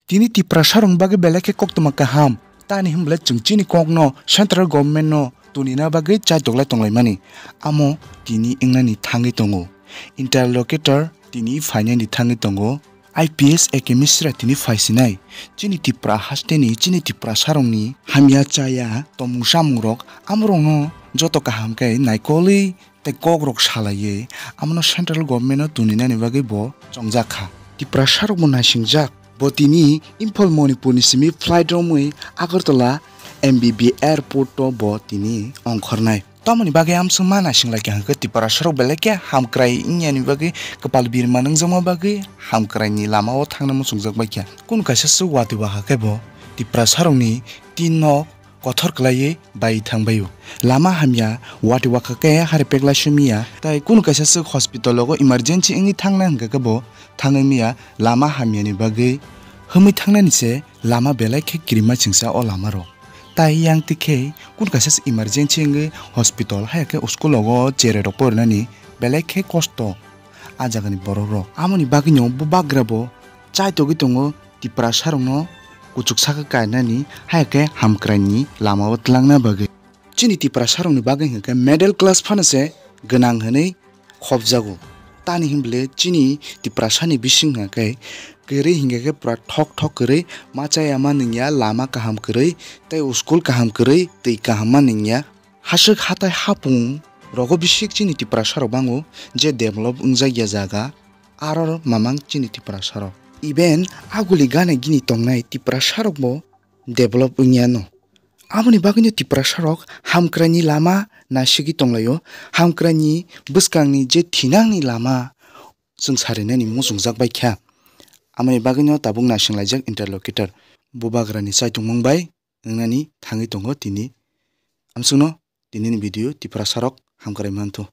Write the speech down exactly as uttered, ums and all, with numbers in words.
Tini Tiprasarokni bagwi belai khe koktwma kaham, tani hwnba le chwng chini kokno central government no tunina bagwi chaitok lai tonglaimani, amo tini wngnani thangwi tongo. Interlocutor tini phainani thangwi tongo. I P S A K Misra tini phaisinai. Chini Tipra hasteni, chini Tiprasarokni hamya chaya tomung samungrok, amorokno joto kaham khe naikolwi tei kokrok salaiwi amono central government-o tuninani bagwi bo chongjak kha. Tiprasarokbo naisingjak. Bo tini Imphal Manipurni simi flight romwi Agartala M B B airport-o bo tini ongkhornai. Tamoni bagwi amswk ma naisinglaikha hwnkhe Tiprasarok belai khe hamkrai wngyani bagwi kwpal birma nungjakma bagwi hamkraini lamao thangna muchungjak baikha. Kunu kaisa swk watwi waha khe bo Tiprasarokni tin nok kothor kwlaiwi bai thangbaio. Lama hamya watwi wakha khe hari pekla simiya, tai kunu kaisa swk hospital rogo emergency wngwi thangna hwnkha khe bo thangwi miya lama hamyani bagwi hwnwi thangnani se lama belai khe kirima chingsa o lama rok. Tai yang twi khe kunu kaisa swk emergency wngwi hospital haya khe school rogo cherai rok porinani belai khe kosto a jagani borok rok. Amoni bagwino bubagra bo chaitogwi tongo Tiprasarokno kuchuk saka kainani haya khe hamkraini lamao twlangna bagwi. Chini Tiprasarokni bagwi hwnkhe middle class phano se gwnang hwnwi khopjago. Tani hwnba le chini Tiprasani bising hwnkhe kwrwi hwnkhe khe pura thok thok kwrwi, ma chaya ma nungya, lama kaham kwrwi tei school kaham kwrwi, twi kaham ma nungya. Haswk hatai hapung rogo bisik chini Tiprasarok bango je develop wngjak ya jaga, aro mamang chini Tiprasarok. Even aguli gana gini tongnai Tiprasarokbo develop wngyano. Aboni bagwino Tiprasarok hamkraini lama naisigwi tonglaio, hamkraini bwskangni je thinangni lama chwng sarinani muchungjak baikha. Amoni bagwino tabuk naisinglaijak interlocutor. Bubagrani chaitungmung bai wngnani thangwi tongo tini. Amsukno tinini video Tiprasarok hamkrai manthu.